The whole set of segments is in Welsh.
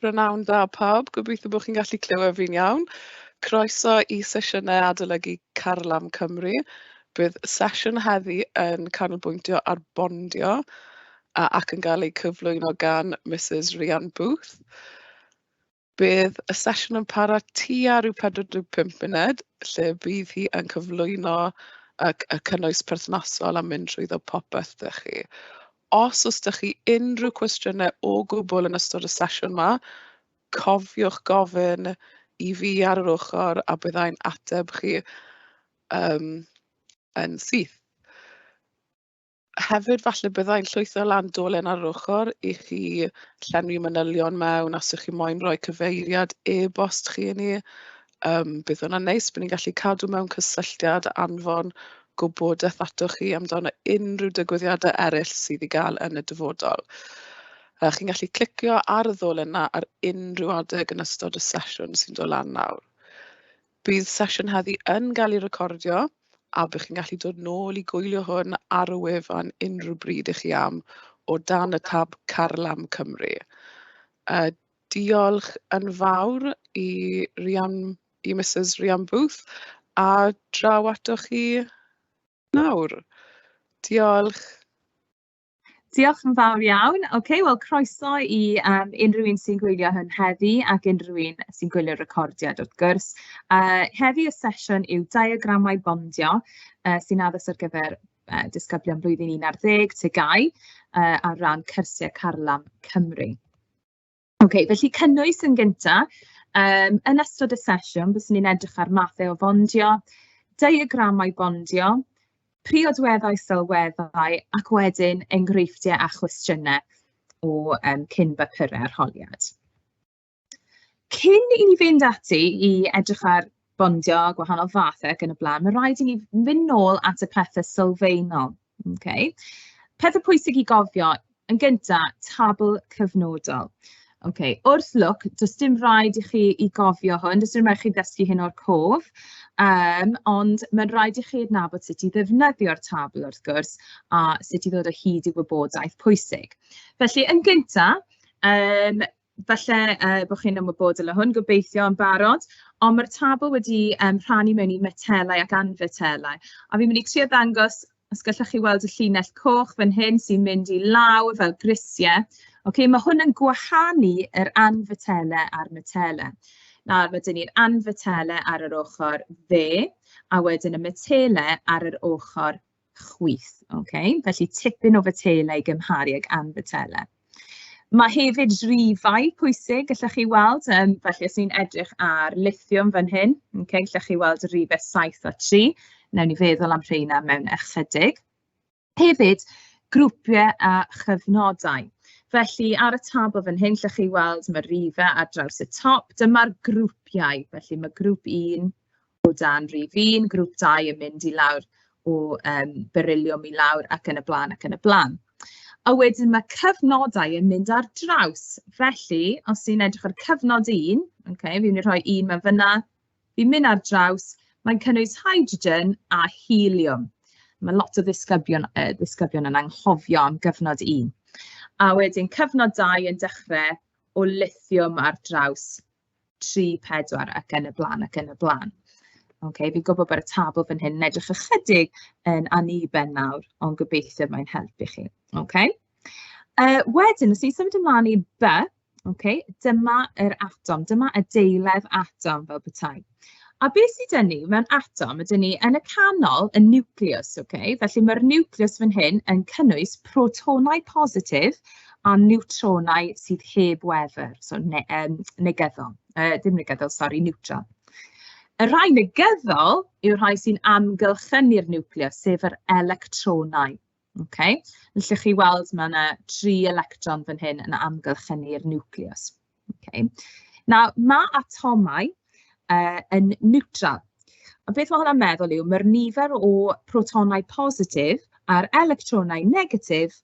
Prynawn da pawb, gobeithio bod chi'n gallu clywed fi'n iawn. Croeso i sesiynau adolygu Carlam Cymru. Bydd sesiwn heddi yn canolbwyntio ar bondio ac yn cael ei cyflwyno gan Mrs Rhian Booth. Bydd y sesiwn yn para tua rhyw 45 munud, lle bydd hi yn cyflwyno y, y cynnwys perthnasol a mynd trwyddo popeth 'da chi. Os oes 'da chi unrhyw cwestiynau o gwbl yn ystod y sesiwn 'ma, cofiwch gofyn i fi ar yr ochr a byddai'n ateb chi yn syth. Hefyd, falle byddai'n llwytho lan dolen ar yr ochr i chi llenwi manylion mewn os ych chi moyn rhoi cyfeiriad e-bost chi i ni. Bydd hwnna'n neis, bydd ni'n gallu cadw mewn cysylltiad, anfon gwybodaeth atoch chi amdano unrhyw digwyddiadau eraill sydd i gael yn y dyfodol. Chi'n gallu clicio ar y ddolen 'na ar unrhyw adeg yn ystod y sesiwn sy'n dod lan nawr. Bydd sesiwn heddi yn cael ei recordio a bydd chi'n gallu dod nôl i gwylio hwn ar y wefan unrhyw bryd i chi am o dan y tab Carlam Cymru. Diolch yn fawr i Rhian, i Mrs Rhian Booth, a draw atoch chi nawr. Diolch. Diolch yn fawr iawn. OK, wel croeso i unrhyw un sy'n gwylio hwn heddi ac unrhyw un sy'n gwylio'r recordiad wrth gwrs. Heddi y sesiwn yw diagramau bondio sy'n addas ar gyfer disgyblion blwyddyn 11 TGAU ar ran cyrsiau Carlam Cymru. OK, felly cynnwys yn gynta. Yn ystod y sesiwn, byswn ni'n edrych ar mathau o fondio, diagramau bondio, priodweddau sylweddau, ac wedyn enghreifftiau a chwestiynau o cyn bapurau arholiad. Cyn i ni fynd ati i edrych ar bondio a gwahanol fathau ac yn y blaen, mae rhaid i ni fynd nôl at y pethau sylfaenol. Okay. Pethau pwysig i gofio, yn gynta, tabl cyfnodol. Okay. Wrth lwc, does dim rhaid i chi i gofio hwn, does dim rhaid i chi ddysgu hyn o'r cof, ond mae'n rhaid i chi adnabod sut i ddefnyddio'r tabl wrth gwrs, a sut i ddod o hyd i wybodaeth pwysig. Felly, yn gynta, falle bod chi'n ymwybodol o hwn, gobeithio yn barod, ond mae'r tabl wedi rhannu mewn i metelau ac anfetelau. A fi'n mynd i trio ddangos, os gallwch chi weld y llinell coch fan hyn sy'n mynd i lawr fel grisiau. Okay, mae hwn yn gwahanu yr anfetelau a'r metelau. Nawr, mae dyn ni'r anfetelau ar yr ochr dde, a wedyn y metelau ar yr ochr chwith. Okay? Felly tipyn o fetelau i gymharu ag anfetelau. Mae hefyd rifau pwysig, gallwch chi weld. Felly, os ni'n edrych ar lithiwm fan hyn, okay, gallwch chi weld y rifau 7 a 3. Wnawn ni feddwl am rheina mewn ychydig. Hefyd, grwpiau a chyfnodau. Felly, ar y tabl fan hyn, gallwch chi weld mae rifau ar draws y top. Dyma'r grwpiau. Felly, mae grŵp 1 o dan rif 1, grŵp 2 yn mynd i lawr o berylliwm i lawr ac yn y blaen ac yn y blaen. A wedyn mae cyfnodau yn mynd ar draws. Felly, os ni'n edrych ar cyfnod 1, okay, fi'n mynd i rhoi 1 mewn fyna, fi'n mynd ar draws, mae'n cynnwys hydrogen a helium. Mae lot o ddisgyblion yn anghofio am gyfnod 1. A wedyn cyfnod 2 yn dechrau o lithiwm ar draws 3, 4 ac yn y blaen ac yn y blaen. OK, fi'n gwybod bod y tabl fan hyn yn edrych ychydig yn aniben nawr, ond gobeithio mae'n helpu chi. OK. Wedyn, os ni'n symud ymlaen i B, OK, dyma yr atom, dyma adeiledd atom fel petai. A beth sydd 'da ni mewn atom, ydyn ni yn y canol y nucleus, OK? Felly mae'r nucleus fan hyn yn cynnwys protonau positif a niwtronau sydd heb wefr, so ne negyddol, dim negyddol, sori, neutral. Y rhai negyddol yw'r rhai sy'n amgylchynu'r nucleus, sef yr electronau. Okay? Felly chi weld mae yna 3 electron fan hyn yn amgylchynu'r nucleus. Okay. Nawr, mae atomau yn neutral. A beth mae hwnna'n meddwl yw, mae'r nifer o protonau positif a'r electronau negatif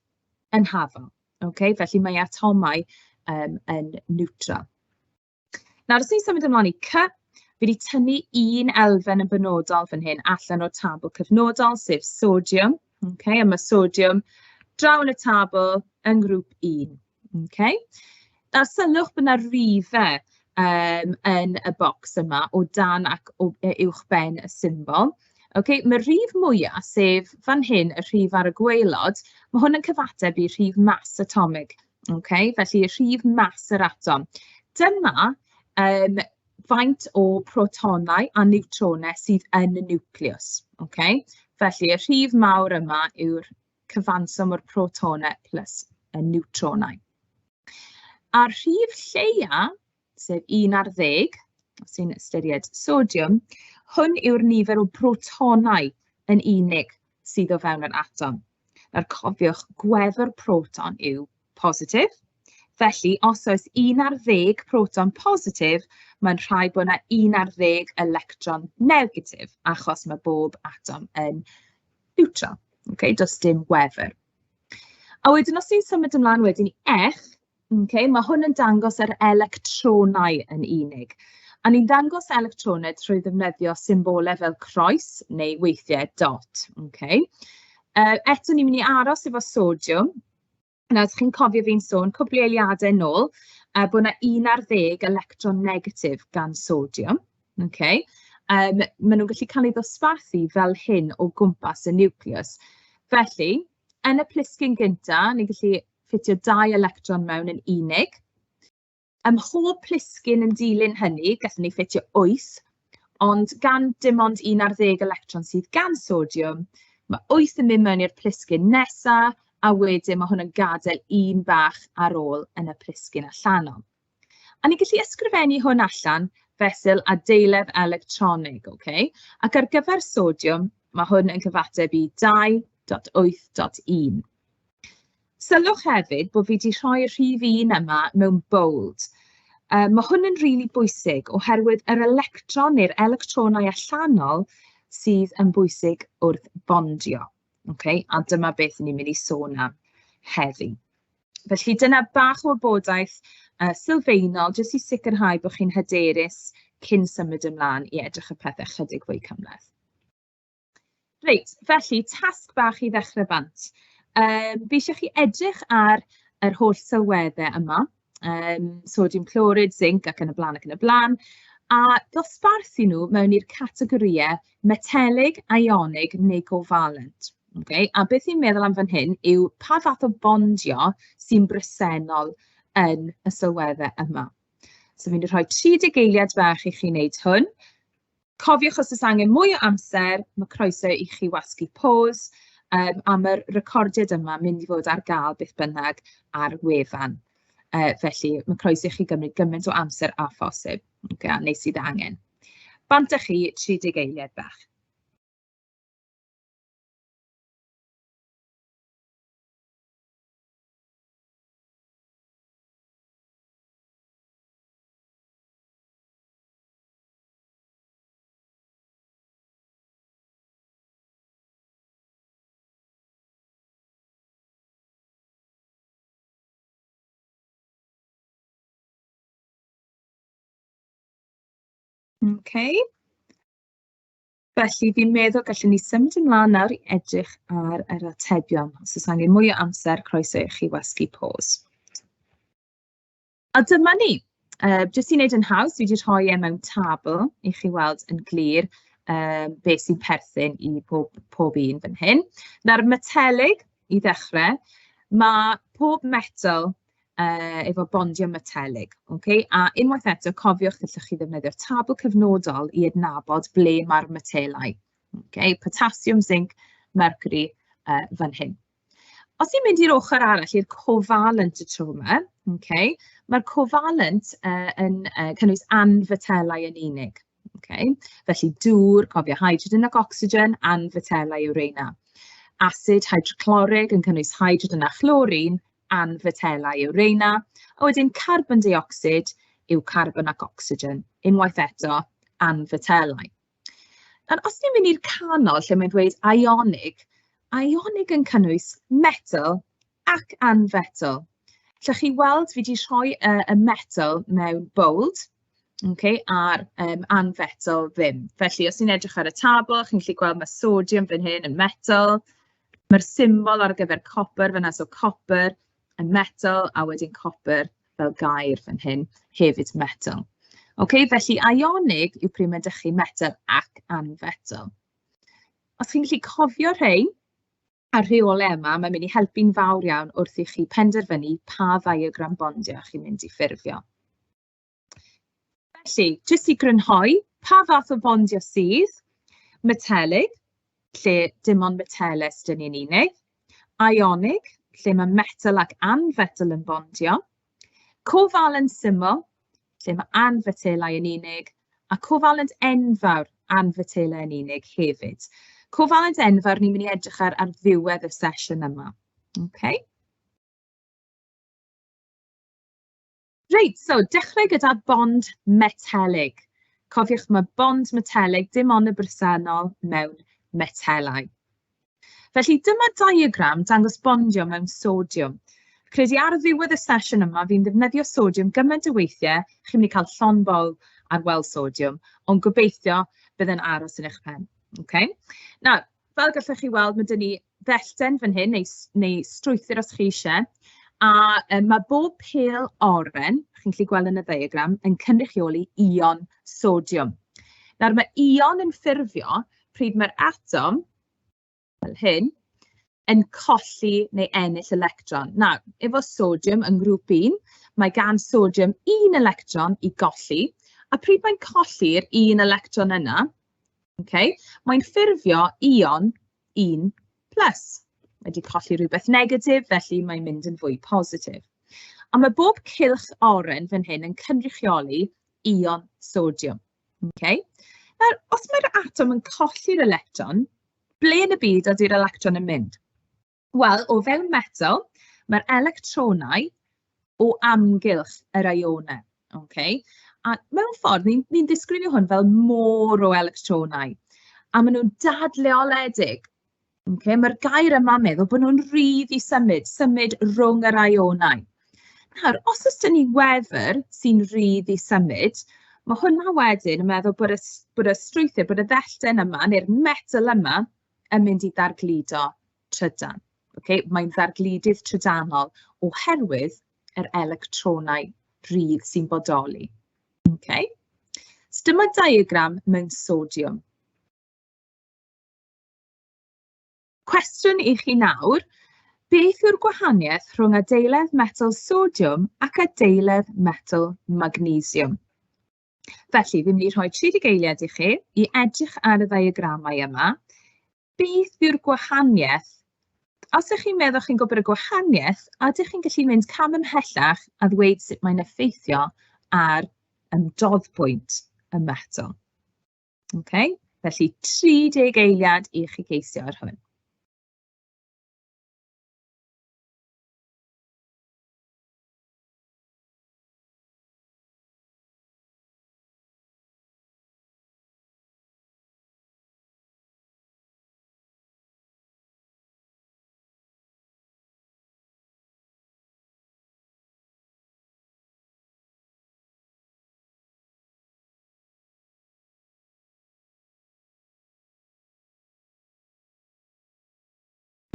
yn hafal. Okay? Felly mae atomau yn neutral. Nawr, os ni'n symud ymlaen i C, fi wedi tynnu un elfen yn benodol fan hyn allan o'r tabl cyfnodol, sef sodiwm. Okay? A mae sodiwm draw yn y tabl yng ngrŵp 1. Okay? A sylwch bod 'na rifau yn y bocs yma o dan ac o uwchben y symbol. Ok, mae'r rhif mwya, sef fan hyn, y rhif ar y gwaelod, ma' hwn yn cyfateb i rhif mas atomig. Ok, felly rhif mas yr atom. Dyma faint o protonau a niwtronau sydd yn y niwclews. Ok, felly y rhif mawr yma yw'r cyfanswm o'r protonau plus y niwtronau. A'r rhif lleia, sef 11, os ti'n ystyried sodiwm, hwn yw'r nifer o protonau yn unig sydd o fewn yr atom. Nawr cofiwch, gwefr proton yw positif. Felly, os oes 11 proton positif, mae'n rhaid bod yna 11 electron negatif, achos mae bob atom yn neutral. Okay, does dim gwefr. A wedyn, os ni'n symud ymlaen wedyn i F, okay, mae hwn yn dangos yr electronau yn unig. A ni'n dangos electronau trwy ddefnyddio symbolau fel croes neu weithiau dot. Okay. Eto ni'n mynd i aros efo sodiwm. Nawr, os chi'n cofio fi'n sôn cwpl o eiliadau nôl, bod 'na 11 electron negatif gan sodiwm. Okay. Maen nhw'n gallu cael eu ddosbarthu fel hyn o gwmpas y niwclews. Felly, yn y plisgyn gynta, ni'n gallu ffitio 2 electron mewn yn unig. Ym mhob plisgyn yn dilyn hynny, gallwn ni ffitio 8, ond gan dim ond 11 electron sydd gan sodiwm, mae 8 yn mynd mewn i'r plisgyn nesa, a wedyn mae hwn yn gadael un bach ar ôl yn y plisgyn allanol. A ni'n gallu ysgrifennu hwn allan fesul adeiledd electronig, ok? Ac ar gyfer sodiwm, mae hwn yn cyfateb i 2.8.1. Sylwch hefyd bod fi wedi rhoi'r rhif 1 yma mewn bold. Mae hwn yn rili bwysig oherwydd yr electron neu'r electronau allanol sydd yn bwysig wrth bondio. Okay? A dyma beth ni'n mynd i sôn am heddi. Felly dyna bach o wybodaeth sylfaenol, jyst i sicrhau bod chi'n hyderus cyn symud ymlaen i edrych ar pethau chydig fwy cymhleth. Reit, felly tasg bach i ddechrau bant. Fi eisiau chi edrych ar yr holl sylweddau yma, sodiwm clorid, zinc ac yn y blaen ac yn y blaen, a dosbarthu nhw mewn i'r categorïau metelig, ionig neu covalent. Okay? A beth ni'n meddwl am fan hyn yw pa fath o bondio sy'n bresennol yn y sylweddau yma. So fi'n rhoi 30 eiliad bach i chi wneud hwn. Cofiwch os oes angen mwy o amser, mae croeso i chi wasgu pause, a mae'r recordiad yma mynd i fod ar gael beth bynnag ar wefan. Felly mae croeso i chi gymryd gymaint o amser â phosib, okay, a neu sydd angen. Bant â chi, 30 eiliad bach. Okay. Felly, fi'n meddwl gallwn ni symud ymlaen nawr i edrych ar yr atebion. Os oes angen mwy o amser, croeso i chi wasgu pause. A dyma ni. Jyst i wneud yn haws, dwi 'di rhoi e mewn tabl i chi weld yn glir beth sy'n perthyn i pob un fan hyn. Nawr, metelig i ddechrau, ma' pob metel efo bondio metelig. Okay? A unwaith eto, cofiwch gallwch chi ddefnyddio'r tabl cyfnodol i adnabod ble mae'r metelau. Okay? Potassium, zinc, mercury fan hyn. Os ni'n mynd i'r ochr arall, i'r covalent y tro yma, okay, mae'r covalent yn cynnwys anfetelau yn unig. Okay? Felly dŵr, cofio hydrogen ac oxygen, anfetelau yw reina. Acid hydroclorig yn cynnwys hydrogen a chlorine, anfetelau yw reina. A wedyn carbon dioxid yw carbon ac oxygen, unwaith eto anfetelau. Nawr, os ni'n mynd i'r canol lle mae'n dweud ionig, ionig yn cynnwys metal ac anfetal. Lle chi weld fi wedi rhoi y metal mewn bold, okay, a'r anfetal ddim. Felly, os ni'n edrych ar y tabl, chi'n gallu gweld mae sodium fan hyn yn metal. Mae'r symbol ar gyfer copper fan'na, so copper yn metal, a wedyn copper fel gair fan hyn, hefyd metal. Ok, felly ionig yw pryd mae 'da chi metel ac anfetel. Os chi'n gallu cofio rhein a'r rheolau yma, mae'n mynd i helpu'n fawr iawn wrth i chi penderfynu pa ddiagram bondio chi'n mynd i ffurfio. Felly, jyst i grynhoi, pa fath o bondio sydd? Metelig, lle dim ond metelau sydd 'da ni'n unig. Ionig, lle mae metel ac anfetel yn bondio. Cofalent syml, lle mae anfetelau yn unig, a cofalent enfawr, anfetelau yn unig hefyd. Cofalent enfawr ni'n mynd i edrych ar ar ddiwedd y sesiwn yma. Okay? Reit, so dechrau gyda bond metelig. Cofiwch, mae bond metelig dim ond y bresennol mewn metelau. Felly dyma diagram dangos bondio mewn sodiwm. Credu ar ddiwedd y sesiwn yma, fi'n ddefnyddio sodiwm gymaint o weithiau, chi'n mynd i cael llond bol ar weld sodiwm, ond gobeithio bydd yn aros yn eich pen. Okay? Nawr, fel gallwch chi weld, mae 'da ni fellten fan hyn, neu neu strwythur os chi eisiau, a mae bob pêl oren, chi'n gallu gweld yn y ddiagram, yn cynrychioli ion sodiwm. Nawr, mae ion yn ffurfio pryd mae'r atom, fel hyn, yn colli neu ennill electron. Nawr, efo sodiwm yng ngrŵp 1, mae gan sodiwm un electron i golli, a pryd mae'n colli'r un electron yna, okay, mae'n ffurfio ion 1 plus. Mae wedi colli rhywbeth negatif, felly mae'n mynd yn fwy positif. A mae bob cylch oren fan hyn yn cynrychioli ion sodiwm. Okay? Nawr, os mae'r atom yn colli'r electron, ble yn y byd ydy'r electron yn mynd? Wel, o fewn metel, mae'r electronau o amgylch yr ionau. Okay? A mewn ffordd, ni'n ni disgrifio hwn fel môr o electronau. A maen nhw'n dadleoledig. Okay? Mae'r gair yma'n meddwl bod nhw'n rhydd i symud, symud rhwng yr ionau. Nawr, os oes 'da ni wefr sy'n rhydd i symud, mae hwnna wedyn yn meddwl bod y, bod y strwythur, bod y ddellten yma, neu'r metel yma, yn mynd i ddargludo trydan. Okay? Mae'n ddargludydd trydanol oherwydd yr electronau rhydd sy'n bodoli. Okay? So dyma diagram mewn sodiwm. Cwestiwn i chi nawr, beth yw'r gwahaniaeth rhwng adeiledd metel sodiwm ac adeiledd metel magnesiwm? Felly, fi'n mynd i rhoi 30 eiliad i chi i edrych ar y ddiagramau yma. Beth yw'r gwahaniaeth? Os ydych chi'n meddwl chi'n gwybod y gwahaniaeth, a ydych chi'n gallu mynd cam ymhellach a ddweud sut mae'n effeithio ar ymdoddbwynt y metel? Okay? Felly, 30 eiliad i chi geisio ar hwn.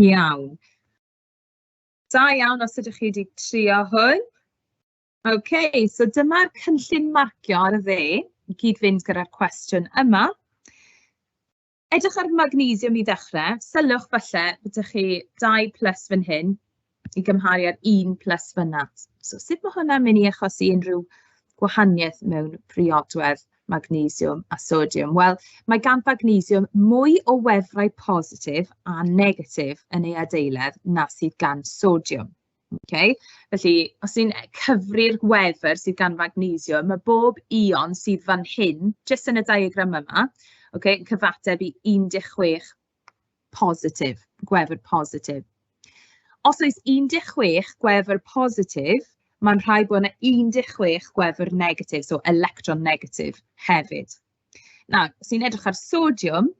Iawn. Da iawn os ydych chi wedi trio hwn. Ok, so dyma'r cynllun marcio ar y dde, i gyd-fynd gyda'r cwestiwn yma. Edrych ar magnesiwm i ddechrau. Sylwch falle bod 'da chi 2 plus fan hyn i gymharu â'r 1 plus fan'na. So sut mae hwnna'n mynd i achosi unrhyw gwahaniaeth mewn priodwedd magnesiwm a sodiwm? Wel, mae gan fagnesiwm mwy o wefrau positif a negatif yn ei adeiledd na sydd gan sodiwm. Okay? Felly, os ni'n cyfri'r gwefr sydd gan magnesiwm, mae bob ion sydd fan hyn, jyst yn y diagram yma, okay, yn cyfateb i 16 positif, gwefr positif. Os oes 16 gwefr positif, mae'n rhaid bod yna 16 gwefr negatif, so electron negatif hefyd. Nawr, os ni'n edrych ar sodiwm,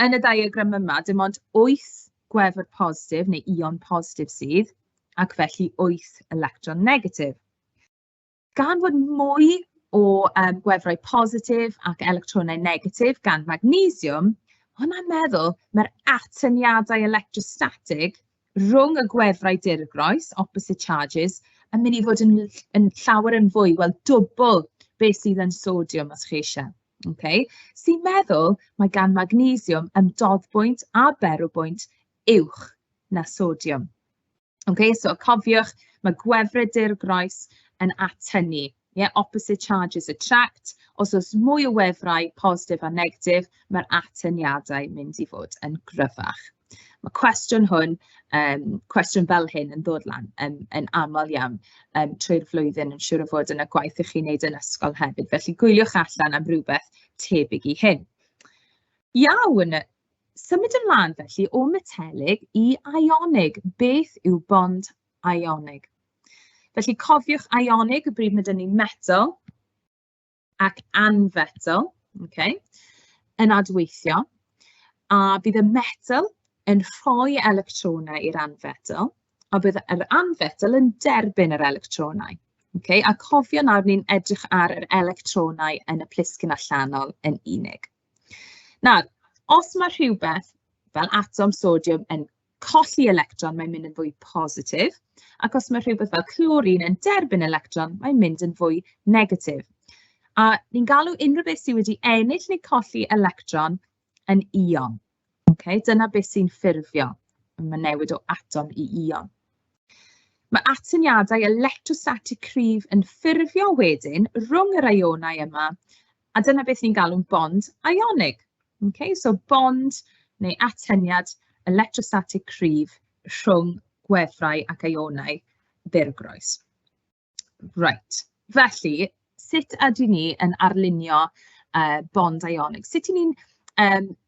Yn y diagram yma, dim ond 8 gwefr positif neu ion positif sydd, ac felly 8 electron negatif. Gan fod mwy o gwefrau positif ac electronau negatif gan magnesiwm, ma' hwnna'n meddwl mae'r atyniadau electrostatig rhwng y gwefrau dirgroes, opposite charges, yn mynd i fod yn, yn llawer yn fwy, wel dwbl beth sydd yn sodiwm os chi eisiau. Okay? Sy'n meddwl mae gan magnesiwm ymdoddbwynt a berwbwynt uwch na sodiwm. Okay, so cofiwch, mae gwefrau dirgroes yn atynnu. Yeah, opposite charges attract. Os oes mwy o wefrau positif a negatif, mae'r atyniadau mynd i fod yn gryfach. Mae cwestiwn hwn, cwestiwn fel hyn yn ddod lan yn, yn aml iawn trwy'r flwyddyn, yn siŵr o fod yn y gwaith i chi'n wneud yn ysgol hefyd. Felly gwyliwch allan am rhywbeth tebyg i hyn. Iawn, symud ymlaen felly o metelig i ionig. Beth yw bond ionig? Felly cofiwch ionig, y bryd mae dyn ni metal ac anfetal, okay, yn adweithio, a bydd y metal yn rhoi electronau i'r anfetal, a bydd yr anfetal yn derbyn yr electronau. Okay? A cofio nawr ni'n edrych ar yr electronau yn y plisgyn allanol yn unig. Nawr, os mae rhywbeth fel atom sodiwm yn colli electron, mae'n mynd yn fwy positif. Ac os mae rhywbeth fel clorin yn derbyn electron, mae'n mynd yn fwy negatif. A ni'n galw unrhyw beth sydd wedi ennill neu colli electron yn ion. Okay? Dyna beth sy'n ffurfio. Mae'n newid o atom i ion. Mae atyniadau electrostatic cryf yn ffurfio wedyn rhwng yr ionau yma, a dyna beth ni'n galw'n bond ionig. Okay? So bond neu atyniad electrostatic cryf rhwng gwefrau ac ionau ddirgroes. Right, felly, sut ydyn ni yn arlunio bond ionig? Sut 'y ni'n,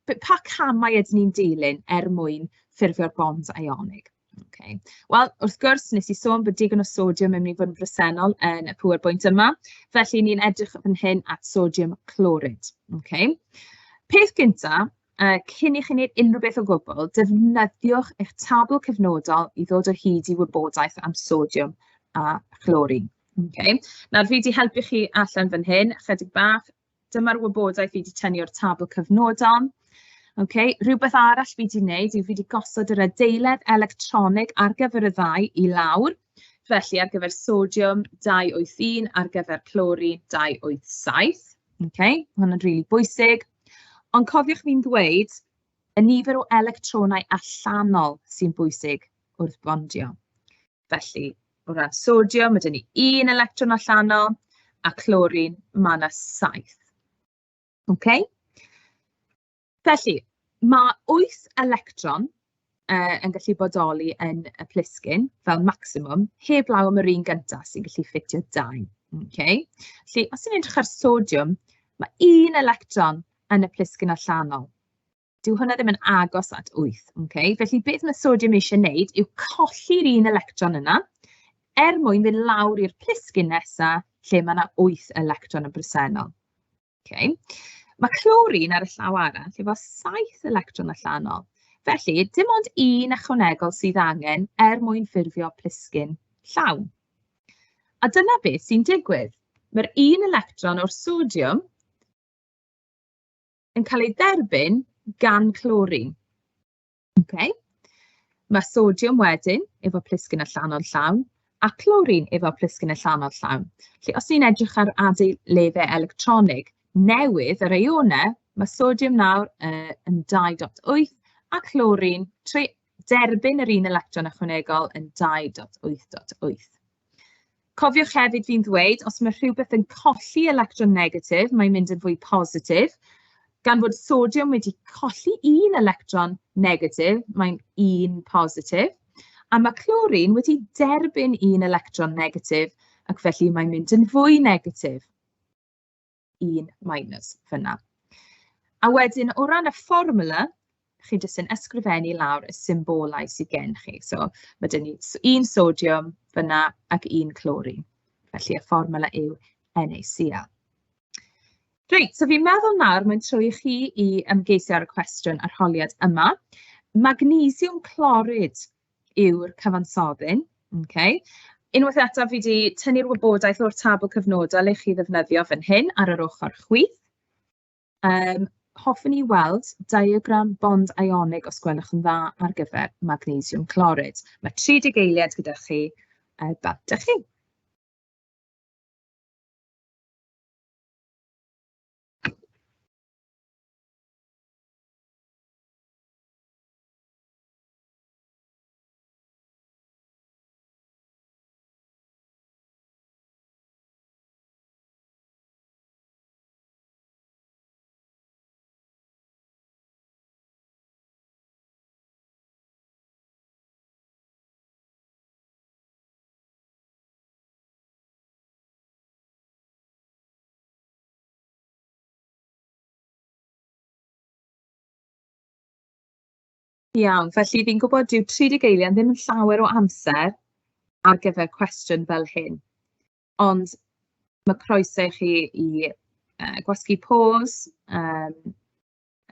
pa camau ydyn ni'n dilyn er mwyn ffurfio'r bond ionig? Okay. Wel, wrth gwrs, nes i sôn bod digon o sodiwm yn mynd i fod yn bresennol yn y pŵerbwynt yma. Felly, ni'n edrych fan hyn at sodiwm clorid. Okay. Peth gynta, cyn i chi wneud unrhyw beth o gwbl, defnyddiwch eich tabl cyfnodol i ddod o hyd i wybodaeth am sodiwm a chlorin. Okay. Nawr, fi wedi helpu chi allan fan hyn, chydig bach. Dyma'r wybodaeth fi wedi tynnu o'r tabl cyfnodol. Okay. Rhywbeth arall fi wedi wneud yw fi wedi gosod yr adeiledd electronig ar gyfer y ddau i lawr. Felly, ar gyfer sodiwm 281, ar gyfer clorin 287. Okay. Ma' hwnna'n rili bwysig. Ond cofiwch fi'n ddweud, y nifer o electronau allanol sy'n bwysig wrth bondio. Felly, o ran sodiwm, mae 'da ni 1 electron allanol, a clorin, mae 'na 7. Okay? Felly, mae 8 electron yn gallu bodoli yn y plisgyn fel maximum, heblaw am yr un gyntaf sy'n gallu ffitio 2. Okay? Felly, os ni'n edrych ar sodiwm, mae 1 electron yn y plisgyn allanol. Dyw hwnna ddim yn agos at 8. Okay? Felly, beth mae sodiwm eisiau wneud yw colli'r un electron yna er mwyn fynd lawr i'r plisgyn nesaf lle mae yna 8 electron yn bresennol. Okay. Mae clorin ar y llaw arall efo 7 electron allanol. Felly, dim ond un ychwanegol sydd angen er mwyn ffurfio plisgyn llawn. A dyna beth sy'n digwydd. Mae'r un electron o'r sodiwm yn cael ei dderbyn gan clorin. Okay. Mae sodiwm wedyn efo plisgyn allanol llawn a clorin efo plisgyn allanol llawn. Felly, os ni'n edrych ar adeileddau electronig newydd yr ionau, mae sodiwm nawr yn 2.8 a clorin trwy derbyn yr un electron ychwanegol yn 2.8.8. Cofiwch hefyd fi'n ddweud, os mae rhywbeth yn colli electron negatif, mae'n mynd yn fwy positif. Gan fod sodiwm wedi colli un electron negatif, mae'n un positif. A mae clorin wedi derbyn un electron negatif, ac felly mae'n mynd yn fwy negatif. 1 minus fyna. A wedyn, o ran y fformwla, chi jyst yn ysgrifennu lawr y symbolau sydd gen chi. So, mae dyn ni un sodiwm fyna ac un clorin. Felly, y fformwla yw NaCl. Reit, so fi'n meddwl nawr mae'n tro i chi i ymgeisio ar y cwestiwn arholiad yma. Magnesiwm clorid yw'r cyfansoddyn. Okay. Unwaith eto, fi wedi tynnu'r wybodaeth o'r tabl cyfnodol i chi ddefnyddio fan hyn ar yr ochr chwith. Hoffwn i weld diagram bond ionig, os gwelwch yn dda, ar gyfer magnesiwm clorid. Mae 30 eiliad gyda chi, bant â chi. Iawn, felly fi'n gwybod dyw 30 eiliad ddim yn llawer o amser ar gyfer cwestiwn fel hyn, ond ma' croeso i chi i gwasgu pause,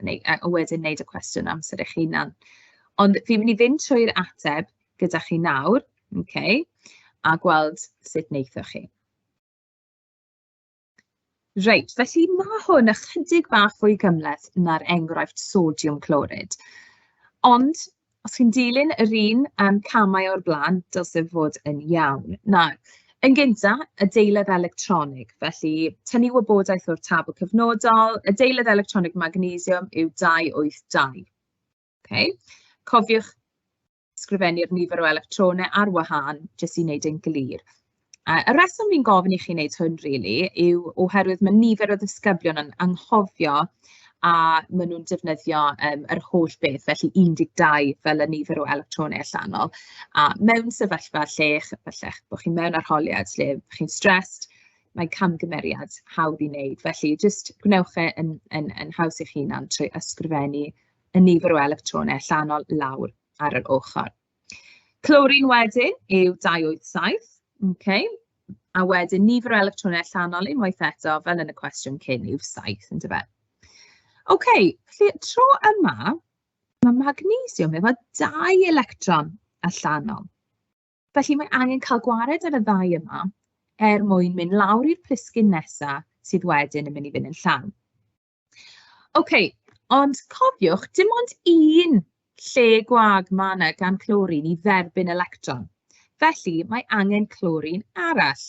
neu a wedyn wneud y cwestiwn amser eich hunan. Ond fi'n mynd i fynd trwy'r ateb gyda chi nawr, ocê, a gweld sut wnaethoch chi. Reit, felly ma' hwn ychydig bach fwy cymhleth na'r enghraifft sodiwm clorid. Ond, os chi'n dilyn yr un camau o'r blaen, dylse fod yn iawn. Nawr, yn gynta, adeiledd electronig. Felly, tynnu wybodaeth o'r tabl cyfnodol. Adeiledd electronig magnesiwm yw 282. Okay. Cofiwch sgrifennu'r nifer o electronau ar wahân, jyst i wneud e'n glir. A y rheswm fi'n gofyn i chi wneud hwn rili yw oherwydd mae nifer o ddisgyblion yn anghofio a maen nhw'n defnyddio yr holl beth, felly 12 fel y nifer o electronau allanol. A mewn sefyllfa lle falle bod chi mewn arholiad lle chi'n stressed, mae camgymeriad hawdd i wneud. Felly jyst gwnewch e yn haws i'ch hunan trwy ysgrifennu y nifer o electronau allanol lawr ar yr ochr. Clorin wedyn yw 287, okay. A wedyn nifer o electronau allanol unwaith eto, fel yn y cwestiwn cyn, yw 7, yndyfe? OK, felly tro yma, mae magnesiwm efo 2 electron allanol. Felly mae angen cael gwared ar y ddau yma er mwyn mynd lawr i'r plisgyn nesaf sydd wedyn yn mynd i fynd yn llawn. OK, ond cofiwch, dim ond un lle gwag ma' 'na gan clorin i dderbyn electron. Felly, mae angen clorin arall.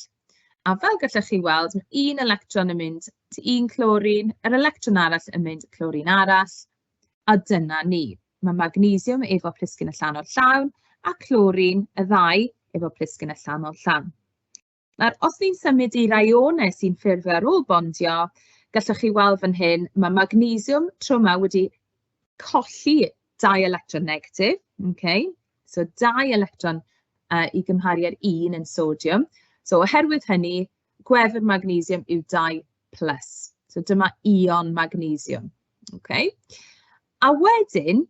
A fel gallwch chi weld, mae un electron yn mynd i un clorin, yr electron arall yn mynd i clorin arall, a dyna ni. Mae magnesiwm efo plisgyn allanol llawn, a clorin, y ddau, efo plisgyn allanol llawn. Nawr, os ni'n symud i'r ionau sy'n ffurfio ar ôl bondio, gallwch chi weld fan hyn, mae magnesiwm tro yma wedi colli 2 electron negatif. Okay? So 2 electron i gymharu â'r 1 yn sodiwm. So oherwydd hynny, gwefr magnesiwm yw 2 plus. So dyma ion magnesiwm. Okay? A wedyn,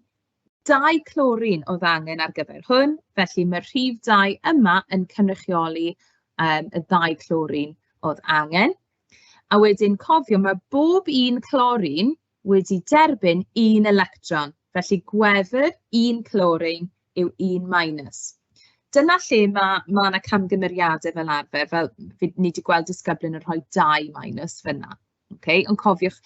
2 clorin oedd angen ar gyfer hwn, felly mae'r rhif 2 yma yn cynrychioli y ddau clorin oedd angen. A wedyn cofio, mae bob un clorin wedi derbyn un electron, felly gwefr un clorin yw 1 minus. Dyna lle ma' 'na camgymeriadau fel arfer, fel ni wedi gweld disgyblion yn rhoi 2 minus fan'na. Okay? Ond cofiwch,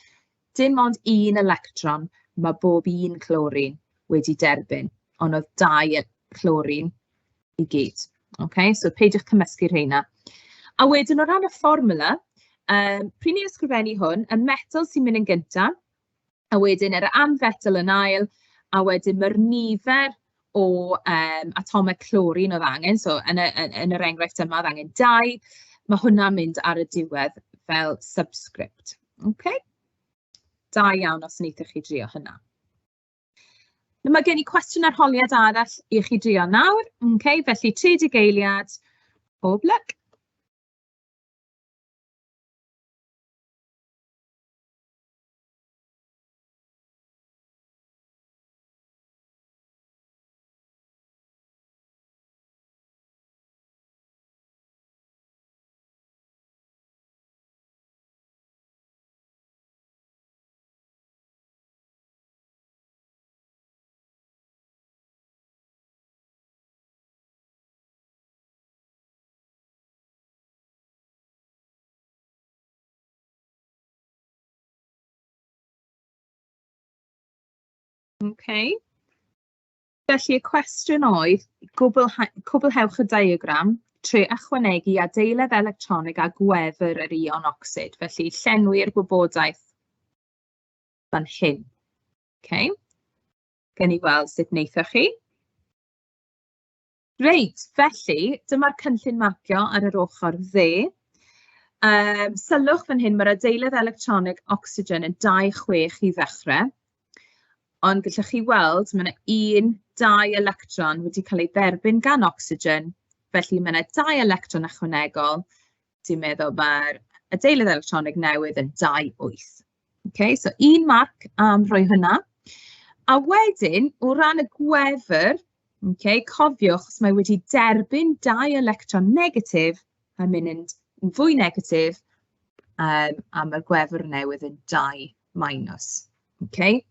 dim ond un electron mae bob un clorin wedi derbyn, ond oedd 2 clorin i gyd. Okay? So peidiwch cymysgu rheina. A wedyn o ran y fformwla, pryd ni'n ysgrifennu hwn, y metal sy'n mynd yn gyntaf, a wedyn yr anfetal yn ail, a wedyn mae'r nifer o atomau clorin oedd angen, so yn yr enghraifft yma oedd angen 2, mae hwnna'n mynd ar y diwedd fel subscript. Okay? Da iawn os wnaethoch chi drio hynna. Nawr, mae gen i cwestiwn arholiad arall i chi drio nawr. Okay, felly 30 eiliad. Pob lwc. Okay. Felly y cwestiwn oedd, cwblhewch y diagram trwy ychwanegu adeiledd electronig a gwefr yr ion ocsid. Felly llenwi'r gwybodaeth fan hyn. Okay. Gen i weld sut wnaethoch chi. Reit, felly dyma'r cynllun marcio ar yr ochr dde. Sylwch fan hyn, mae'r adeiledd electronig ocsigen yn 2.6 i ddechrau. Ond gallwch chi weld, mae yna 1, 2 electron wedi cael ei dderbyn gan ocsigen. Felly mae yna 2 electron ychwanegol sy'n meddwl mae'r adeiledd electronig newydd yn 2.8. Okay, so un marc am rhoi hynna. A wedyn, o ran y gwefr, okay, cofiwch, os mae wedi derbyn 2 electron negatif, mae'n mynd yn fwy negatif, a mae'r gwefr newydd yn 2 minus. Okay?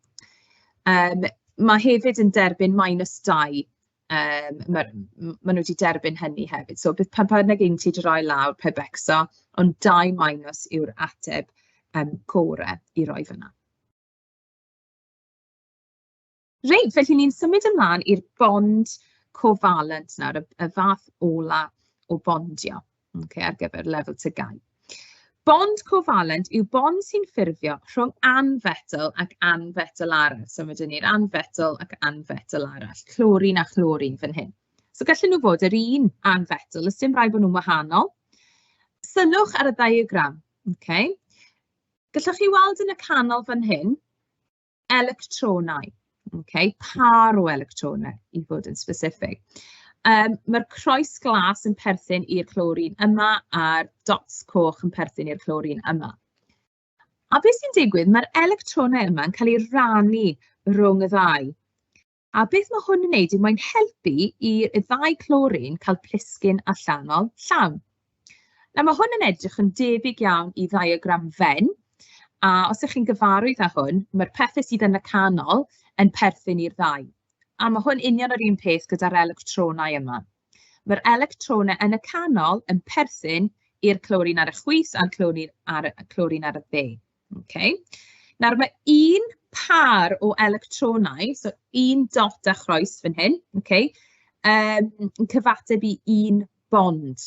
Mae hefyd yn derbyn minus 2. Ma' nhw wedi derbyn hynny hefyd. So bydd pa bynnag un ti 'di roi lawr, paid becso, ond 2 minus yw'r ateb gorau i roi fan'na. Reit, felly ni'n symud ymlaen i'r bond covalent nawr, y fath ola o bondio, okay, ar gyfer lefel TGAU. Bond covalent yw bond sy'n ffurfio rhwng anfetel ac anfetel arall. So mae 'da ni'r anfetel ac anfetel arall, clorin a chlorin fan hyn. So gallen nhw fod yr un anfetel, oes dim rhaid bod nhw'n wahanol. Sylwch ar y diagram, okay. Gallwch chi weld yn y canol fan hyn, electronau, okay, par o electronau i fod yn specific. Mae'r croes glas yn perthyn i'r clorin yma a'r dots coch yn perthyn i'r clorin yma. A beth sy'n digwydd, mae'r electronau yma yn cael eu rannu rhwng y ddau. A beth mae hwn yn wneud yw mae'n helpu i'r ddau clorin cael plisgyn allanol llawn. Nawr mae hwn yn edrych yn debyg iawn i ddiagram Venn, a os ydych chi'n gyfarwydd â hwn, mae'r pethau sydd yn y canol yn perthyn i'r ddau. A mae hwn union yr un peth gyda'r electronau yma. Mae'r electronau yn y canol yn perthyn i'r clorin ar y chwith a'r clorin ar y dde. Okay. Nawr mae un par o electronau, so un dot a chroes fan hyn, okay, yn cyfateb i un bond.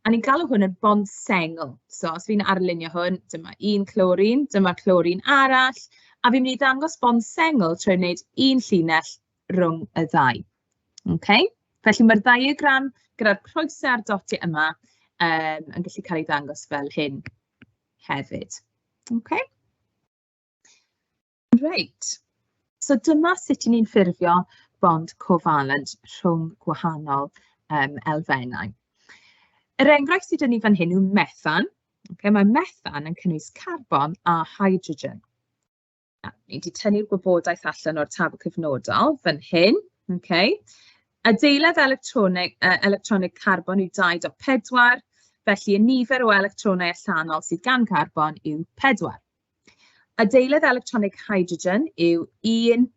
A ni'n galw hwn yn bond sengl. So os fi'n arlunio hwn, dyma un clorin, dyma clorin arall, a fi'n mynd i ddangos bond sengl trwy wneud un llinell rhwng y ddau. Okay? Felly mae'r diagram gyda'r croesau a'r dotiau yma yn gallu cael ei ddangos fel hyn hefyd. Okay? Reit. So dyma sut 'y ni'n ffurfio bond covalent rhwng gwahanol elfennau. Yr enghraifft sydd 'da ni fan hyn yw methan. Okay, mae methan yn cynnwys carbon a hydrogen. Na, ni wedi tynnu'r gwybodaeth allan o'r tabl cyfnodol fan hyn. Okay. Adeiledd electronig carbon yw 2.4, felly y nifer o electronau allanol sydd gan carbon yw 4. Adeiledd electronig hydrogen yw 1,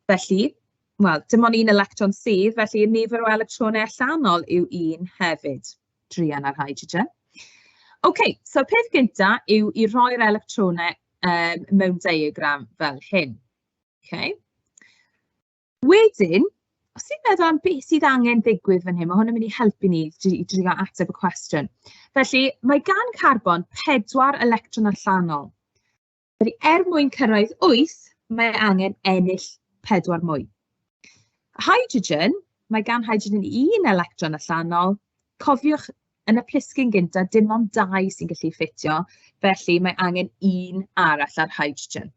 felly, wel, dim ond un electron sydd, felly y nifer o electronau allanol yw 1 hefyd, druan ar hydrogen. OK, so peth gynta yw i roi'r electronau mewn diagram fel hyn. Okay. Wedyn, os ti'n meddwl am beth sydd angen digwydd fan hyn, mae hwn yn mynd i helpu ni i drio ateb y cwestiwn. Felly, mae gan carbon 4 electron allanol. Felly, er mwyn cyrraedd 8, mae angen ennill 4 mwy. Hydrogen, mae gan hydrogen 1 electron allanol. Cofiwch, yn y plisgyn gyntaf, dim ond 2 sy'n gallu ffitio, felly mae angen 1 arall ar hydrogen.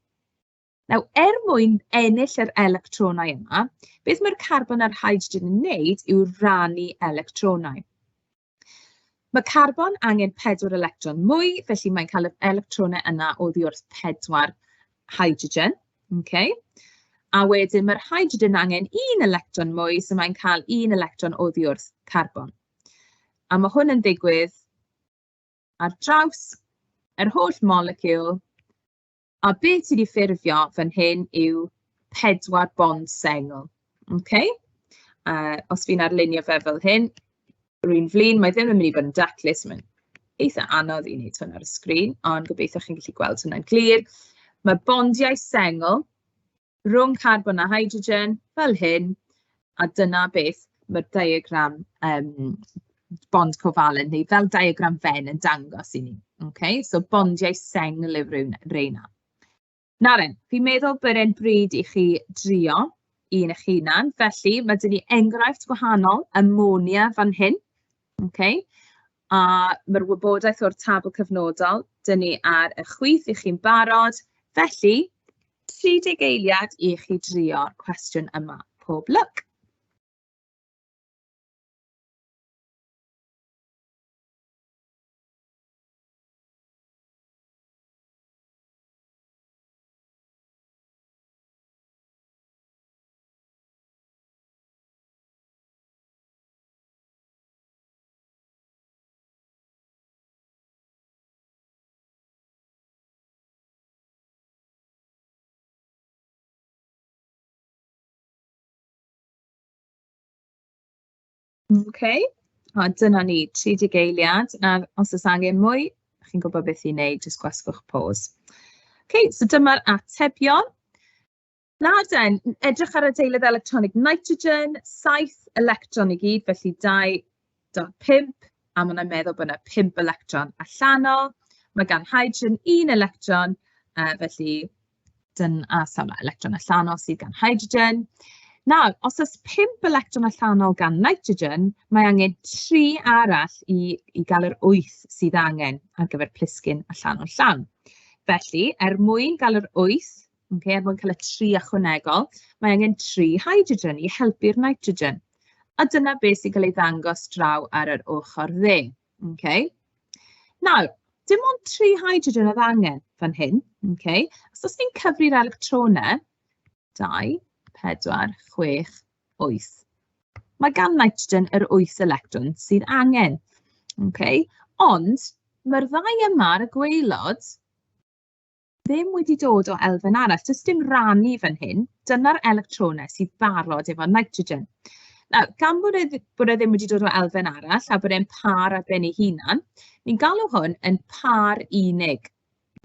Nawr, er mwyn ennill yr electronau yma, beth mae'r carbon a'r hydrogen yn wneud yw rannu electronau. Mae carbon angen 4 electron mwy, felly mae'n cael yr electronau yna oddi wrth 4 hydrogen. Okay. A wedyn mae'r hydrogen angen 1 electron mwy, so mae'n cael 1 electron oddi wrth carbon. A mae hwn yn digwydd ar draws yr holl moleciwl. A beth sydd wedi ffurfio fan hyn yw 4 bond sengl. Okay? Os fi'n arlunio fe fel hyn, rwy'n flin, mae ddim yn mynd i fod yn daclus, mae'n eitha anodd i wneud hwn ar y sgrin, ond gobeithio chi'n gallu gweld hwnna'n glir. Mae bondiau sengl rhwng carbon a hydrogen fel hyn, a dyna beth mae'r diagram bond covalent neu fel diagram Venn yn dangos i ni. Okay? So bondiau sengl yw reina. Nawr then, fi'n meddwl bod e'n bryd i chi drio un eich hunan. Felly, mae 'da ni enghraifft gwahanol, ammonia fan hyn. Okay? A mae'r wybodaeth o'r tabl cyfnodol 'da ni ar y chwith i chi'n barod. Felly, 30 eiliad i chi drio'r cwestiwn yma. Pob lwc! OK, a dyna ni, 30 eiliad. Nawr, os oes angen mwy, chi'n gwybod beth i wneud, jyst gwasgwch pause. OK, so dyma'r atebion. Nawr den, edrych ar adeiledd electronig nitrogen, 7 electron i gyd, felly 2.5, a ma' hwnna'n meddwl bod 'na 5 electron allanol. Mae gan hydrogen 1 electron, felly dyna sawl electron allanol sydd gan hydrogen. Nawr, os oes 5 electron allanol gan nitrogen, mae angen 3 arall i gael yr 8 sydd angen ar gyfer plisgyn allanol llawn. Felly, er mwyn gael yr 8, okay, er mwyn cael y 3 ychwanegol, mae angen 3 hydrogen i helpu'r nitrogen. A dyna beth sy'n cael ei ddangos draw ar yr ochr dde. Okay. Nawr, dim ond 3 hydrogen oedd angen fan hyn. Okay. So, os ni'n cyfri'r electronau, 2, 4, 6, 8. Mae gan nitrogen yr 8 electron sydd angen. Okay. Ond, mae'r ddau yma ar y gwaelod ddim wedi dod o elfen arall. Does dim rannu fan hyn. Dyna'r electronau sydd barod efo nitrogen. Nawr, gan bod e ddim wedi dod o elfen arall a bod e'n pâr ar ben ei hunan, ni'n galw hwn yn pâr unig.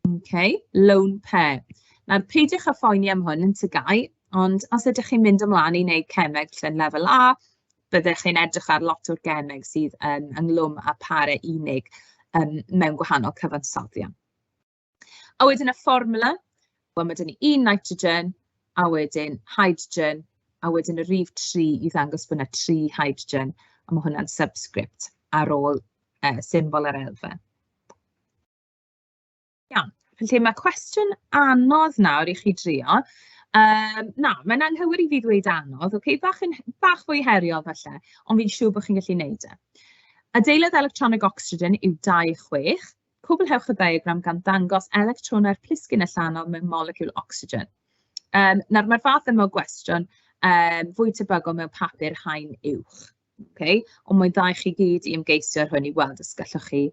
Okay, lone pair. Nawr, peidiwch â phoeni am hwn yn TGAU, ond os ydych chi'n mynd ymlaen i wneud cemeg lle'n lefel A, byddech chi'n edrych ar lot o'r gemeg sydd yn ynglwm â parau unig mewn gwahanol cyfansoddion. A wedyn y fformwla, wel, mae 'da ni un nitrogen, a wedyn hydrogen, a wedyn y rhif 3 i ddangos bod yna 3 hydrogen, a mae hwnna'n subscript ar ôl symbol yr elfen. Iawn, felly mae cwestiwn anodd nawr i chi drio. Na, mae'n anghywir i fi ddweud anodd, ocê, bach fwy heriol falle, ond fi'n siŵr bod chi'n gallu wneud e. Adeiledd electronig ocsigen yw 2, 6. Cwblhewch y ddiagram gan ddangos electronau'r plisgyn allanol mewn moleciwl ocsigen. Nawr, mae'r fath yma o gwestiwn fwy tebygol mewn papur haen uwch. Okay? Ond mae'n dda i chi gyd i ymgeisio ar hwn i weld os gallwch chi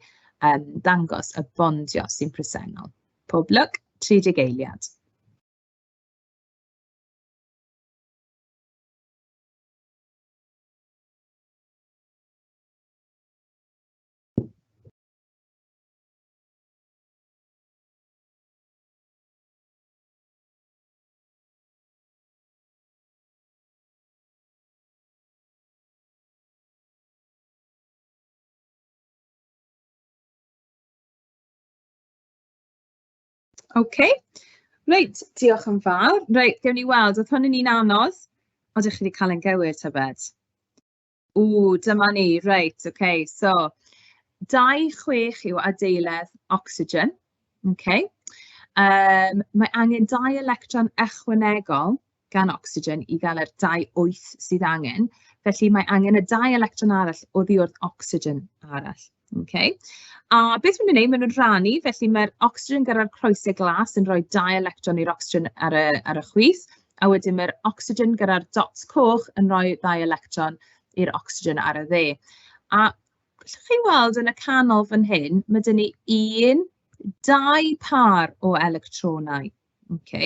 dangos y bondio sy'n presennol. Pob lwc, 30 eiliad. OK. Reit, diolch yn fawr. Reit, gewn ni weld, oedd hwn yn un anodd? Odych chi wedi cael ein gywir, tybed? Ww, dyma ni, reit, OK. So, 2, 6 yw adeiledd ocsigen. OK. Mae angen 2 electron ychwanegol gan ocsigen i gael yr 2 8 sydd angen. Felly mae angen y 2 electron arall oddi wrth ocsigen arall. OK. A beth maen nhw'n gwneud, maen nhw'n rhannu, felly mae'r ocsigen gyda'r croesau glas yn rhoi 2 electron i'r ocsigen ar y chwith, a wedyn mae'r ocsigen gyda'r dots coch yn rhoi 2 electron i'r ocsigen ar y dde. A gallwch chi weld yn y canol fan hyn, mae 'da ni 1, 2 pâr o electronau. OK.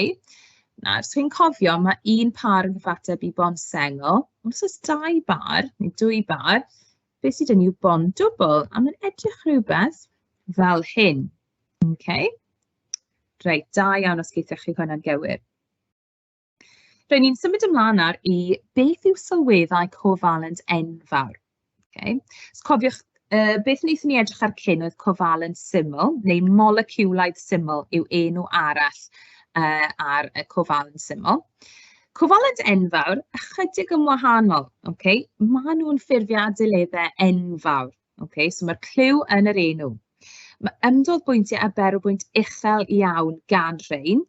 Nawr, os chi'n cofio, mae un pâr yn cyfateb i bond sengl. Ond os oes 2 bâr, neu 2 bâr, beth sydd 'da ni yw bond dwbl, a mae'n edrych rhywbeth fel hyn. OK. Reit, da iawn os geithoch chi hwnna'n gywir. Reit, ni'n symud ymlaen nawr i beth yw sylweddau cofalent enfawr. Okay. So cofiwch, beth wnaethon ni edrych ar cyn oedd cofalent syml, neu moleciwlaidd syml yw enw arall ar y cofalent syml. Cofalent enfawr, ychydig yn wahanol. Okay? Maen nhw'n ffurfio adeileddau enfawr. Okay? So mae'r cliw yn yr enw. Mae ymdoddbwyntiau a berwbwynt uchel iawn gan rhein,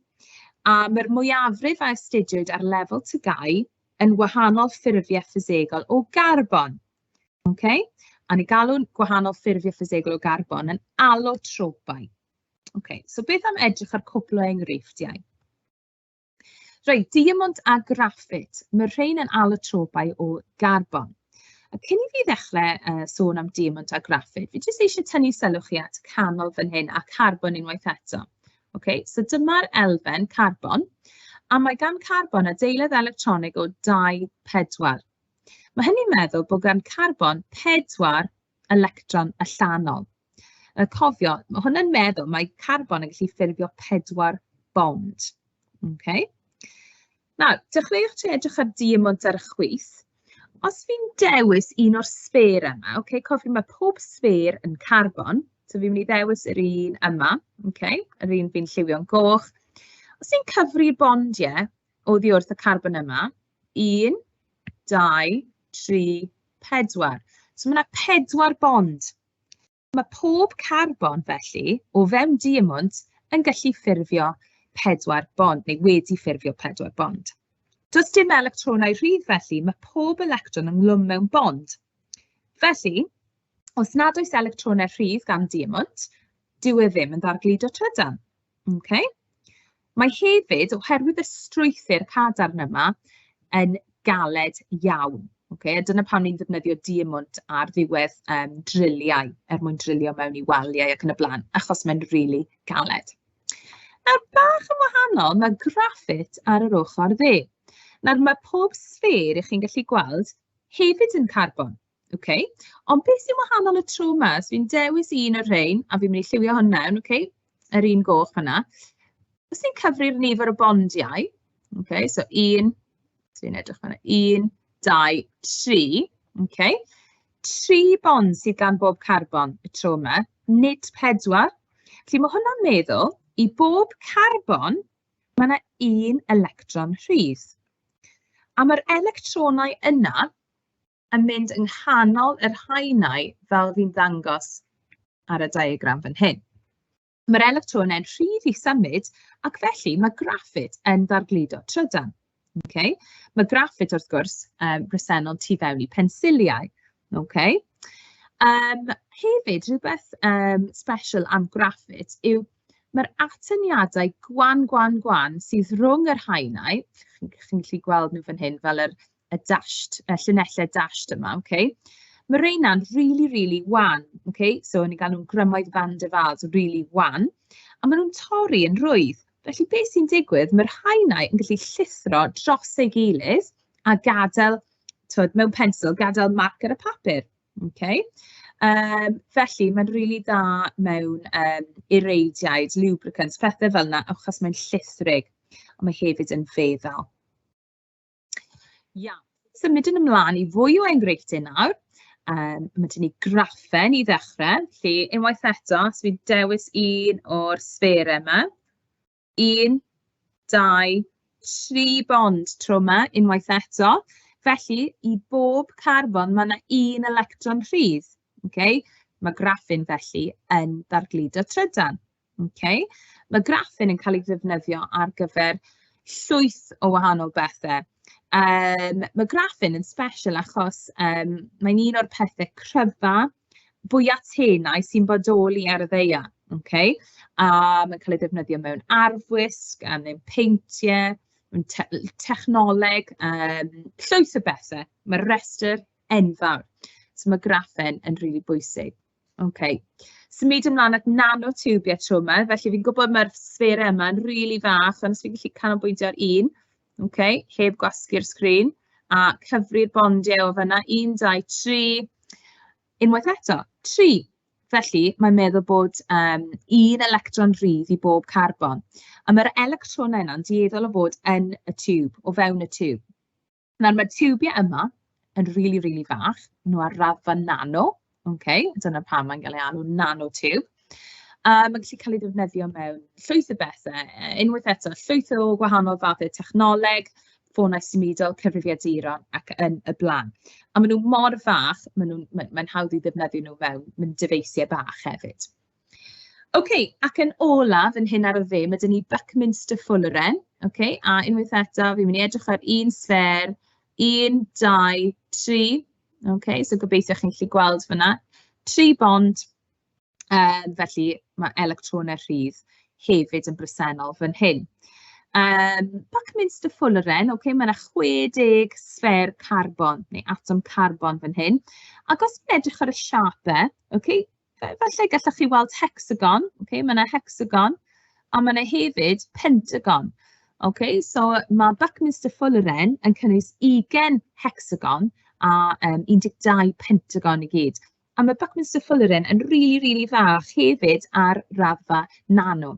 a mae'r mwyafrif a astudiwyd ar lefel TGAU yn wahanol ffurfiau ffisegol o garbon. Okay? A ni galw'n gwahanol ffurfiau ffisegol o garbon yn alotropau. Okay, so beth am edrych ar cwpl o enghreifftiau? Reit, diamond a graffit. Mae'r rhain yn alotropau o garbon. A cyn i fi ddechrau sôn am diamond a graffit, fi jyst eisiau tynnu sylw chi at canol fan hyn a carbon unwaith eto. Okay, so dyma'r elfen carbon, a mae gan carbon adeiledd electronig o 2, 4. Mae hynny'n meddwl bod gan carbon 4 electron allanol. A cofio, mae hwnna'n meddwl mae carbon yn gallu ffurfio 4 bond. Okay. Nawr, dechreuwch trwy edrych ar diemwnt ar y chwith. Os fi'n dewis un o'r sffêr yma, okay, cofio mae pob sffêr yn carbon, so fi'n mynd i ddewis yr un yma, okay, yr un fi'n lliwio'n goch. Os fi'n cyfri'r bondiau oddi wrth y carbon yma, 1, 2, 3, 4. So mae yna 4 bond. Mae pob carbon, felly, o fewn diemwnt yn gallu ffurfio 4 bond, neu wedi ffurfio 4 bond. Does dim electronau rhydd, felly, mae pob electron ynghlwm mewn bond. Felly, os nad oes electronau rhydd gan diemwnt, dyw e ddim yn ddargludo trydan. Okay? Mae hefyd, oherwydd y strwythur cadarn yma, yn galed iawn. Okay? A dyna pam ni'n defnyddio diemwnt ar ddiwedd driliau, er mwyn drilio mewn i waliau ac yn y blaen, achos mae'n rili really galed. Nawr, bach yn wahanol, mae graffit ar yr ochr dde. Nawr, mae pob sffêr i chi'n gallu gweld hefyd yn carbon. Okay? Ond beth sy'n wahanol y tro yma? So fi'n dewis un o'r rhain, a fi'n mynd i lliwio hwn mewn, okay? Yr un goch fyna. Os ni'n cyfri'r nifer o bondiau, okay, so 1, so fi'n edrych fyna, 1, 2, 3, okay? 3 bond sydd gan bob carbon y tro yma, nid 4. Felly mae hwnna'n meddwl, i bob carbon, mae yna un electron rhydd. A mae'r electronau yna yn mynd yng nghanol yr haenau fel fi'n ddangos ar y diagram fan hyn. Mae'r electronau'n rhydd i symud ac felly mae graffit yn ddargludo trydan. Okay? Mae graffit, wrth gwrs, bresennol tu fewn i pensiliau. Okay? Hefyd, rhywbeth special am graffit yw mae'r atyniadau gwan, gwan, gwan sydd rhwng yr haenau, chi'n gallu gweld nhw fan hyn fel yr y dashed, y llinellau dashed yma, okay? Mae reina'n really, really wan, okay? So, ni'n gael nhw'n grymoedd van der Waals, really wan. A maen nhw'n torri yn rhwydd. Felly, beth sy'n digwydd, mae'r haenau yn gallu llithro dros ei gilydd a gadael, twod, mewn pensel, gadael marc ar y papur. Okay? Felly, mae'n rili dda mewn ireidiaid, lubricants, pethau fel yna, achos mae'n llithrig, ond mae hefyd yn feddal. Iawn, symud yn ymlaen i fwy o enghreifftiau nawr. Mae 'da ni graffen i ddechrau. Felly, unwaith eto, os fi'n dewis un o'r sfferau yma. 1, 2, 3 bond tro yma, unwaith eto. Felly, i bob carbon, mae yna un electron rhydd. Okay? Mae graffin, felly, yn ddargludo trydan. Okay? Mae graffin yn cael ei ddefnyddio ar gyfer llwyth o wahanol bethau. Mae graffin yn special achos mae'n un o'r pethau cryfa, fwyaf tenau sy'n bodoli ar y ddaear. Okay? A mae'n cael ei ddefnyddio mewn arfwisg, mewn peintiau, mewn technoleg, llwyth o bethau. Mae'r restr enfawr. So mae graffen yn rili bwysig. OK. Symud ymlaen at nanotiwbiau tro yma. Felly fi'n gwybod mae'r sfferau yma yn rili fach, ond os fi'n gallu canolbwyntio ar un, OK, heb gwasgu'r sgrin, a cyfri'r bondiau o fan'na, 1, 2, 3, unwaith eto, 3. Felly, mae'n meddwl bod un electron rhydd i bob carbon. A mae'r electronau yna'n dueddol o fod yn y tiwb, o fewn y tiwb. Nawr, mae'r tiwbiau yma yn rili, rili fach. Maen nhw ar raddfa nano, okay? Dyna pam mae'n cael ei alw nanotube. A mae'n gallu cael ei ddefnyddio mewn llwyth o bethau. Unwaith eto, llwyth o gwahanol fathau technoleg, ffonau symudol, cyfrifiaduron ac yn y blaen. A maen nhw mor fach, mae'n hawdd i ddefnyddio nhw mewn dyfeisiau bach hefyd. OK, ac yn olaf, yn hyn ar y dde, mae 'da ni Buckminster Fulleren. OK, a unwaith eto, fi'n mynd i edrych ar un sffêr, 1, 2, 3. OK, so gobeithio chi'n gallu gweld fan'na. 3 bond, felly mae electronau rhydd hefyd yn bresennol fan hyn. Buckminster Fulleren, OK, mae yna 60 sffêr carbon, neu atom carbon fan hyn. Ac os chi'n edrych ar y siapau, OK, falle gallwch chi weld hexagon, okay? Mae yna hexagon, a mae yna hefyd pentagon. Okay? So mae Buckminster Fulleren yn cynnwys 20 hexagon a 12 pentagon i gyd. A mae Buckminster Fullerene yn rili, rili fach hefyd ar raddfa nano.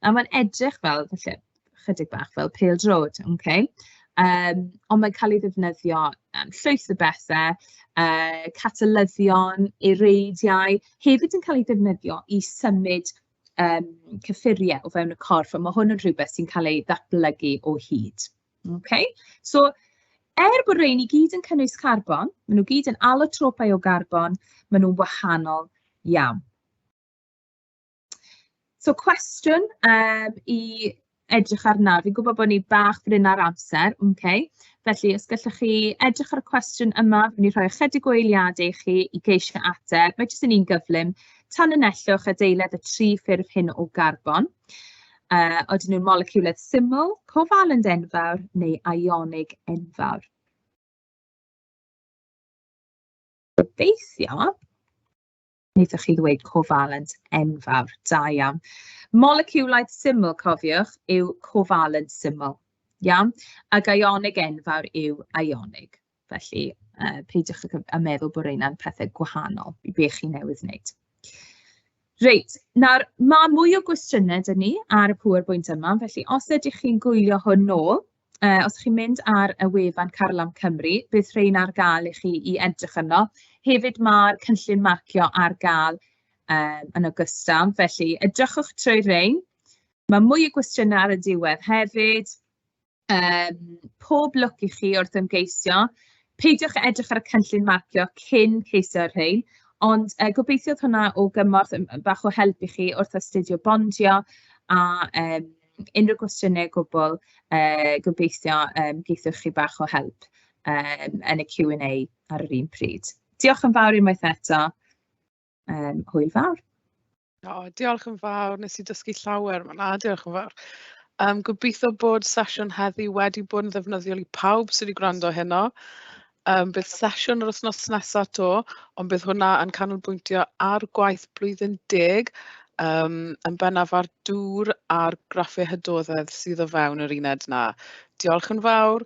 A mae'n edrych fel, falle, chydig bach fel pêl-droed, ocê. Ond mae'n cael ei ddefnyddio am llwyth o bethe, catalyddion, ereidiau, hefyd yn cael ei ddefnyddio i symud cyffuriau o fewn y corff, a ma' hwn yn rhywbeth sy'n cael ei ddatblygu o hyd. Okay? So, er bod rhein i gyd yn cynnwys carbon, maen nhw gyd yn alotropau o garbon, maen nhw'n wahanol iawn. So, cwestiwn i edrych ar nawr. Fi'n gwybod bod ni bach brin ar amser, okay? Felly, os gallwch chi edrych ar y cwestiwn yma, fi'n mynd i rhoi ychydig o eiliadau i chi i geisio ateb. Mae jyst yn un gyflym. Tanlinellwch adeiledd y tri ffurf hyn o garbon. Odyn nhw'n moleciwledd syml, covalent enfawr neu ionig enfawr? Gobeithio, wnaethoch chi ddweud covalent enfawr. Da iawn. Moleciwlaidd syml, cofiwch, yw covalent syml. Iawn? Ac ionig enfawr yw ionig. Felly, peidiwch â meddwl bod rheina'n pethau gwahanol i be chi newydd wneud. Reit, nawr, ma' mwy o gwestiynau 'da ni ar y PowerPoint yma, felly os ydych chi'n gwylio hwn nôl, os chi'n mynd ar y wefan Carlam Cymru, bydd rheina ar gael i chi i edrych arno. Hefyd ma'r cynllun marcio ar gael yn ogystal, felly edrychwch trwy rhein. Mae mwy o gwestiynau ar y diwedd hefyd. Pob lwc i chi wrth ymgeisio. Peidiwch edrych ar y cynllun marcio cyn ceisio'r rhein, ond gobeithio oedd hwnna o gymorth, bach o help i chi wrth astudio bondio a unrhyw gwestiynau o gwbl, gobeithio geithoch chi bach o help yn y Q&A ar yr un pryd. Diolch yn fawr unwaith eto. Hwyl fawr. O, diolch yn fawr. Nes i dysgu llawer fan'na. Diolch yn fawr. Gobeithio bod sesiwn heddi wedi bod yn ddefnyddiol i pawb sydd wedi gwrando heno. Bydd sesiwn yr wythnos nesaf 'to, ond bydd hwnna yn canolbwyntio ar gwaith blwyddyn 10, yn bennaf ar dŵr a'r graffau hydoddedd sydd o fewn yr uned 'na. Diolch yn fawr.